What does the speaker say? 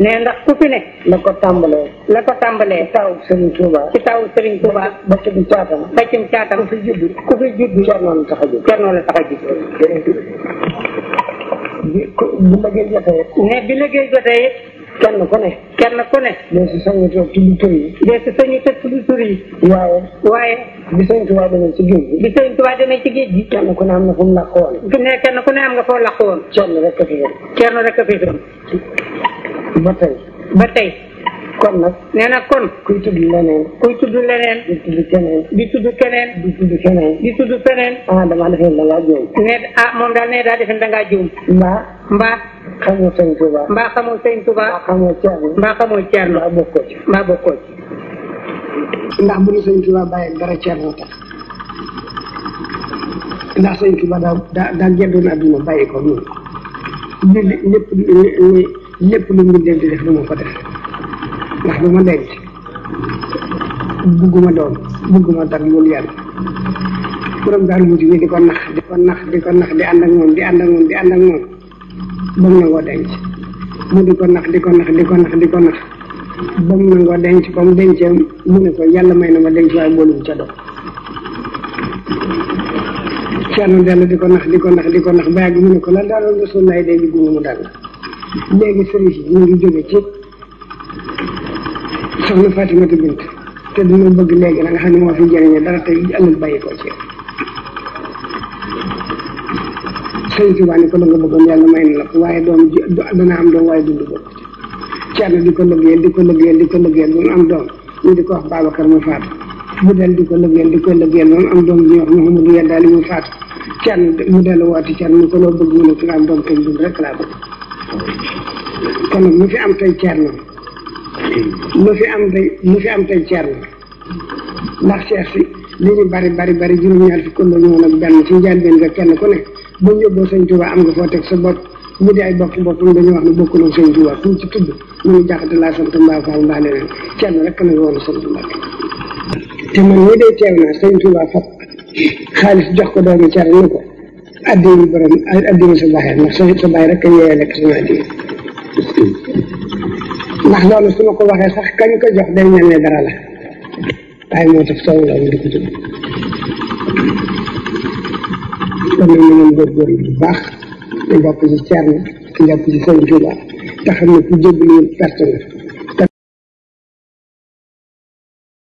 nee ndax ku fi ne la ko tàmbalee taw Serigne Touba ba ci caatam ku fi judd Cerno la tax a judd bu liggéey jotee ne bi liggéey jotee kenn ku ne dee si sañu toog tudd tur yi waaye bi Serigne Touba demee ci géej gi kenn ku ne am na fu mu làq woon kenn ku ne am nga foo làq woon Cerno rek a fi ba tey kon nag nee na kon kuy tudd leneen di tudd keneen dama defe da ngaa juum moom daal ne daa defe da ngaa juum mbaa xamoo Sëñ Tuuba mbaa xamoo Cerno mbaa bokkoo ci ndax bu ñu Sëñ Tuuba bàyyi dara Cerno tax ndax Sëñ Tuuba daa geddoon adduna bàyyi ko noonu lépp lu mu def di def lu ma ko def ndax du ma denc bugguma doom bugguma dara loolu yàlla borom daal mujj bi di ko nax di ànd ak moom ba mu nangoo denc mu di ko nax ba mu nangoo denc ba mu dencee mu ne ko yàlla may na ma denc waaye boolu ca doom Cerno dellu di ko nax ba yàgg mu ne ko lan daaloon Rasulullah day bi gunga mu dal léegi sëriñ si ñu ngi jóge ci soxna Fatimata Bint te dina bëgg léegi la nga xam ne moo fi jëriñe dara te ëllëg bàyyi ko ci Sëriñ Tuubaa ni ko la nga bëggoon yàlla may na la ko waaye doom dana am doom waaye dund bokk ci Cerno di ko lëggéeyal ba mu am doom ñu di ko wax Babacar mu faatu mu del di ko lëggéeyal ba mu am doom bi ñu wax Mouhamadou Yaddaali mu faatu Cerno mu dellu woote Cerno ni ko loo bëgg mu ne ki nga am doom te dund rek laa bëgg kon nag mu fi am tey Cerno ndax Cheikh si li ñu bari juróom-ñaar fi kon la ñu woon ak benn ci njëlbéen nga kenn ku ne ba ñu yóbboo Sëñ Tuuba am nga foo teg sa bopp ñu di ay bokki boppam dañu wax ne bokkuloo Sëñ Tuuba fu ci tudd mu ngi Jaxate laa sant mbaa Faal mbaa leneen Cerno rek na woon sant Mbàkke te man ñi day teew naa Sëñ Tuuba fab xaalis jox ko doomi Cerno ni ko addiyi borom addiyi sa bàyyi ndax sa bàyyi rek a yeewee lekk sama addiyi ndax loolu su ma ko waxee sax kañ ko jox day mel ne dara la waaye moo tax soow loolu di ko tudd kon nag ñu ngeen góorgóorlu bu baax di jàpp ci Cerno di jàpp ci Sëñ Tuuba te xam ne ku jébbalu perte nga